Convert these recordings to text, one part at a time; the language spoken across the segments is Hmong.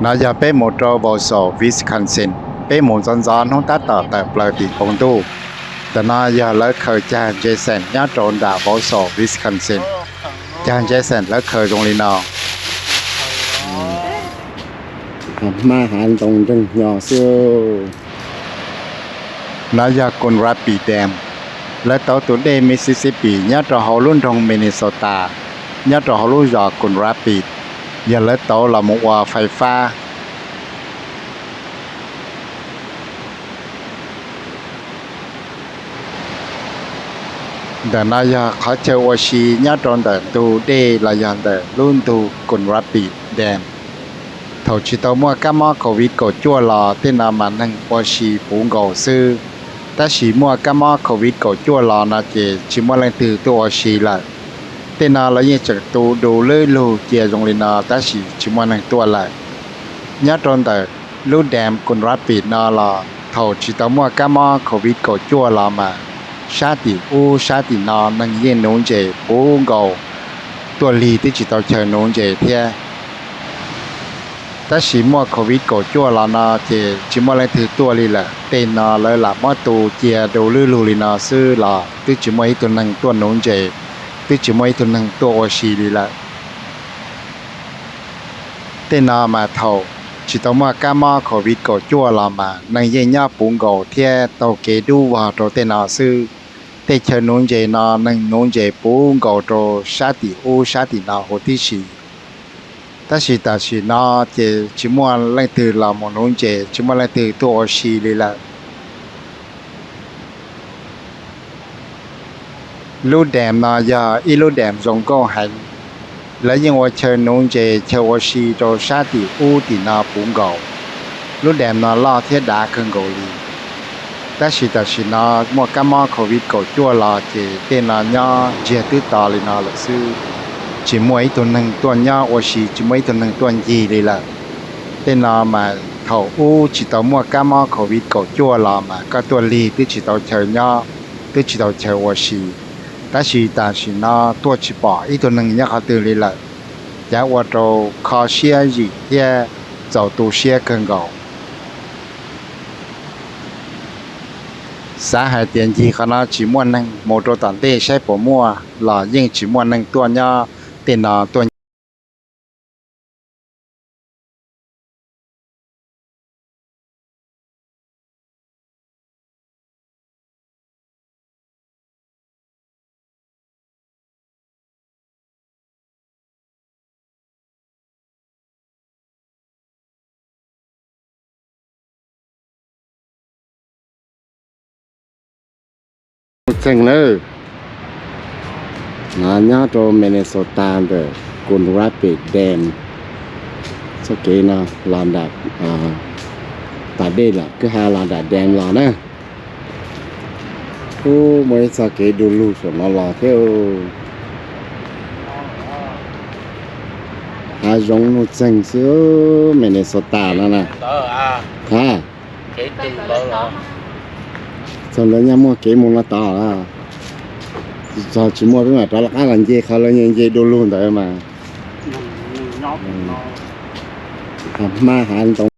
No yog peb mus rau Wausau, Wisconsin, peb mus ntxov ntxov hnub tab tom tawm plaws tim npoo ntuj. Ntawm no yog lawv khaws cag ntse xeem nyob rau nram Wausau, Wisconsin. Cag ntse xeem lawv khaws zoo li no. Hma hav ntoo nreeg nyo xwb. No yog Coon Rapids Dam. Lawv tauv tus dej Mississippi nyob rau hauv lub nroog Minnesota, nyob rau hauv lub zos Coon Rapids, yog lawv tauv los mus ua fais fab. Ntawm no yog qhov chaw ua si nyob rau ntawm ntug dej los yog ntawm lub ntug Coon Rapids Dam. Thaum tsis tau muaj kab mob covid kaum cuaj los tej no mas neeg ua si puv nkaus xwb, tab sis muaj kab mob covid kaum cuaj los no ces tsis muaj leej twg tuaj ua si lawm. Tej no lawv yeej tseem tu du lwb lug cia zoo li no tab sis tsis muaj neeg tuaj lawm. Nyob rau ntawm lub dam Coon Rapids no los thaum tsis tau muaj kab mob covid kaum cuaj los mas sab tim ub sab tim no neeg yeej nuv ntses puv nkaus, tuaj lig twb tsis tau chaw nuv ntses thiab. Tab sis muaj covid kaum cuaj los no ces tsis muaj leej twg tuaj li lawm. Tej no lawv lam muab tu cia du lwb lug li no xwb los twb tsis muaj ib tug neeg tuaj nuv ntses, twb tsis muaj ib tug neeg tuaj ua si li lawm. Tej no mas thaum tsis tau muaj kab mob covid kaum cuaj los mas neeg yeej nyob puv nkaus thiab taug kev dub vog rau tej no xwb. Tej chaw nuv ntses no neeg nuv ntses puv nkaus rau sab tim ub sab tim no huv tib si. Tab sis tam sim no ces tsis muaj leej twg los mus nuv ntses, tsis muaj leej twg tuaj ua si li lawm. Lub dam no yog ib lub dam zoo nkauj heev. Lawv yeej ua chaw nuv ntses chaw ua si rau sab tim ub tim no puv nkaus. Lub dam no loj thiab dav kawg nkaus li. Tab sis tam sim no muaj kab mob covid kaum cuaj los ces tej no nyob ntsiag twb to li no lawm xwb. Tsis muaj ib tug neeg tuaj nyob ua si, tsis muaj ib tug neeg tuaj ncig li lawm. Tej no mas thaum ub tsis tau muaj kab mob covid kaum cuaj los mas koj tuaj lig twb tsis tau chaw nyob, twb tsis tau chaw ua si. Tab sis tam sim no tuaj tsis pom ib tug neeg nyob qhov twg li lawm. Cav ua rau kho siab zim thiab txaus tu siab kawg nkaus. Xav hais tias ncig qhov no tsis muaj neeg, mus rau tom ntej saib puas muaj los yeej tsis muaj neeg tuaj nyob tej no tuaj. Txheej lawm. No nyob rau Minnesota ntawm Coon Rapids Dam. Txoj kev no los nram, tas dej lawm kwj ha los nram dam los na. Ub, muaj ib txoj kev du lug saum no los thiab. Hav zoov nuj txeeg xwb, Minnesota no na. Ha, txog ntawd nyaj muaj kev mus no tod. Txog tsis muaj peb mam rov qab los nce qhov lawv nce du lug ntawd mas. Hav hmab hav ntoo.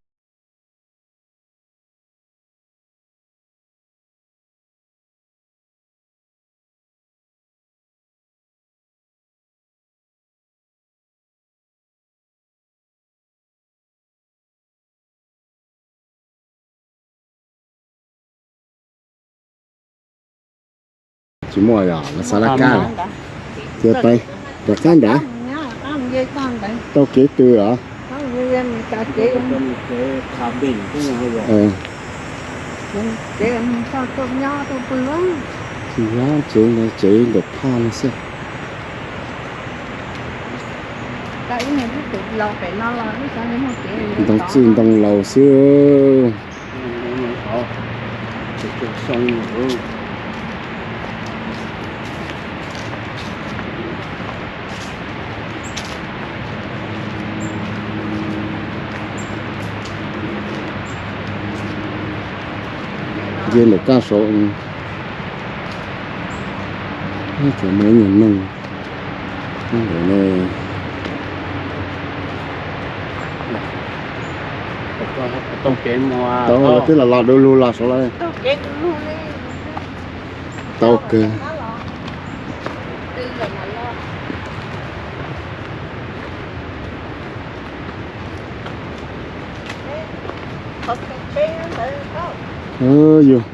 Tsis muaj yog lawv xav laj kab. Cia peb rov qab nrad. Tau kev twg os? Tsis yog, tsev ntawd tsev ntawm phaj no xwb. Ntoo txwj ntoo laus xwb. Nce ntawm kaj saud, cov me nyuag neeg ntawd ne. Tau, twb los los du lug los saud lawm. Tau kawg. Yus.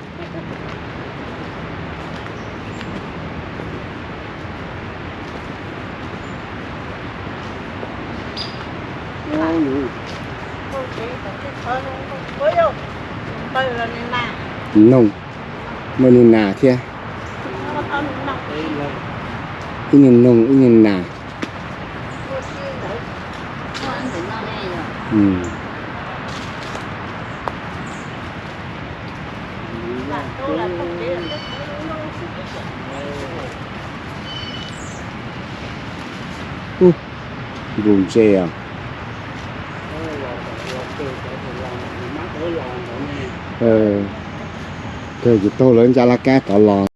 Noog, muaj niag nas thiab. Ib niag noog ib niag nas. Ub, nkus ntses os. Kawg ces taug lawv ncaj laj kab rov los.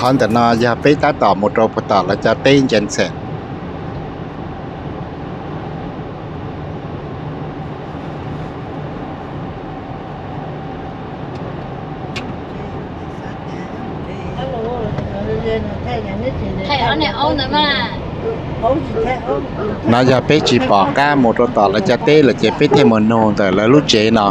Qhov ntawm no yog peb tab tom mus rau puag tom lawv cov teb Jansen. No yog peb tsis pom qab mus rau tom lawv cov teb lawm ces peb thiaj mus nug ntawm lawv lub tsev no.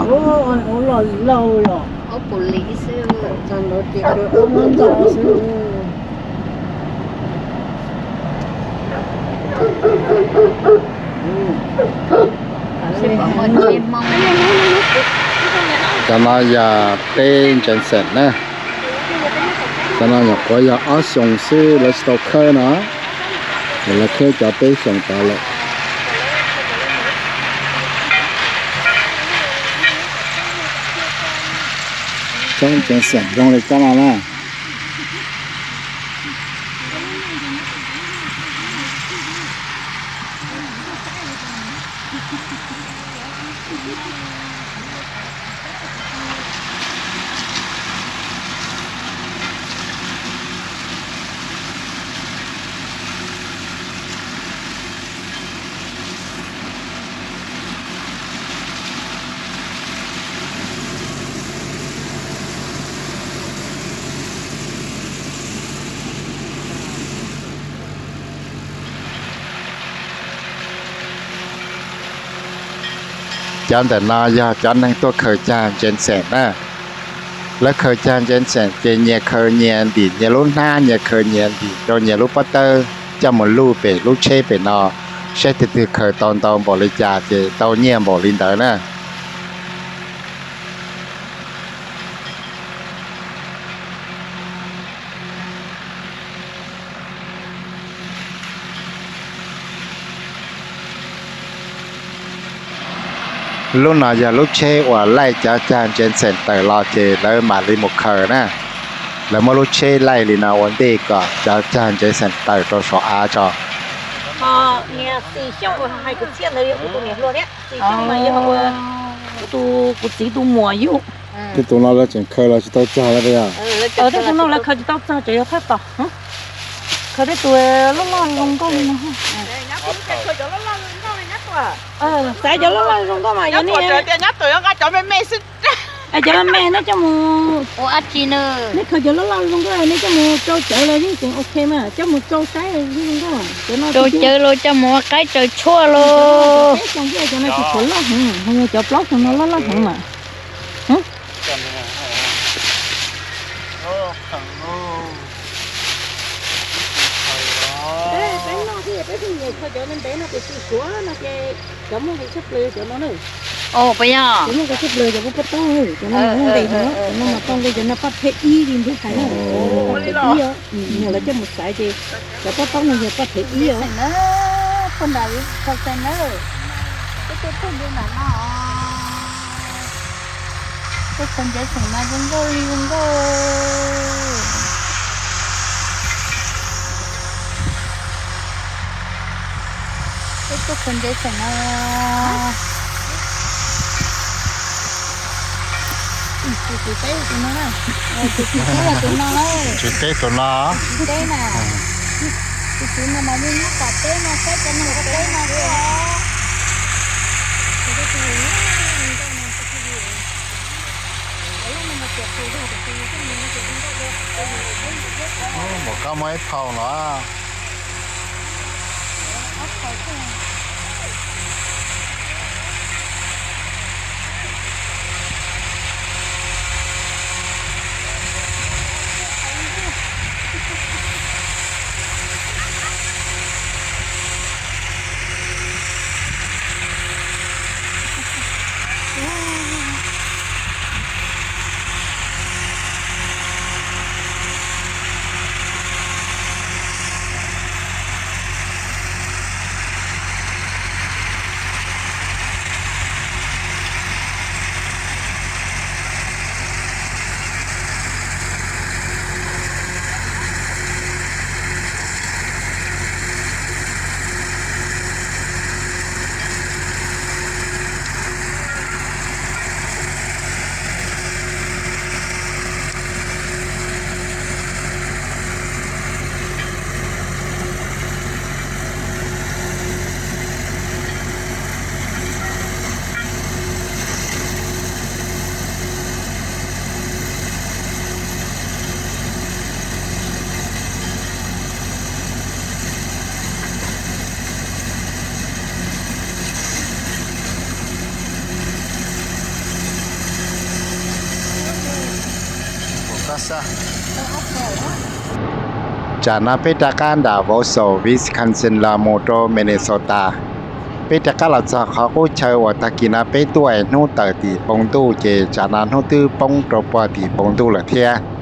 Cov no yog teb Jansen na. Cov no nyuam qhuav yog ob xyoos xwb lawv tsis tau khawb no, ces lawv khawb cov peb xyoos tod lawm. Cov Jansen zoo li cov no na. Cov ntawm no yog cov neeg tuaj khaws cag Jansen na. Lawv khaws cag Jansen ces nyias khaws nyias ntim nyias lub hnab, nyias khaws nyias ntim rau nyias lub pob tawb coj mus luj pem lub tsheb pem no, saib tus twg khaws tau ntau npaum li cas ces tau nyiaj npaum li ntawd na. Lub no yog lub tsheb uas laij cov cag Jansen tawm los ces lawv mam li mus khaws na. Lawv muab lub tsheb laij li no ua ntej kom cov cag Jansen tawm rau saum av tso. Kuv txiv tus muam yug. Tej tus no lawv tseem khaws los tsis tau txog lawm puas yog? Tej tus no lawv khaws tsis tau txog, tseem yog thaj tom. Khaws tej tus loj loj zoo nkauj li no. Xav cov loj loj zoo nkauj mas yog nej, cov me me neb coj mus ua dab tsi na? Neb khaws cov loj loj zoo nkauj neb coj mus rau cawv los yeej tseem ok mas, coj mus rau saib zoo nkauj. Rau cawv los coj mus ua qaib raws tshuaj los. Cov no tsis tshua loj heev, ho yog cov plaub xyoo no loj loj heev mas. Cov ntev no tiam sis Suav no ces cov muaj nqis tshaj plaws cov no na. Puas yog? Cov muaj nqis tshaj plaws cov pob pob taub, cov no mas muaj nqis heev, cov no mas tau nqis, cov no paj phem ib li ntub hais na. Paj phem ib os, yog lawv coj mus xaiv ces cov pob taub no yog paj phem ib os. Paj nram li tho xees na, peb tuaj pug li nram no. Tuaj khaws ntsev xeem mas zoo nkauj li zoo nkauj. Peb tuaj khaws ntsev xeem no. Tus txiv teb tus no na. Tus txiv teb yog tus no na. Txiv teb tus no. Txiv teb na. Tus txiv no mas yeej nyob tom teb no, saib cov neeg ua teb no xwb os. Mus koj muaj ib phau los. Tsam no peb rov qab nram vauv xaus Wisconsin los mus rau Minnesota. Peb rov qab los txog qhov qub chaw uas tag kis no peb tuaj hnub tawm tim npoo ntuj ces tsam no hnub twb poob rau puag tim npoo ntuj lawm thiab.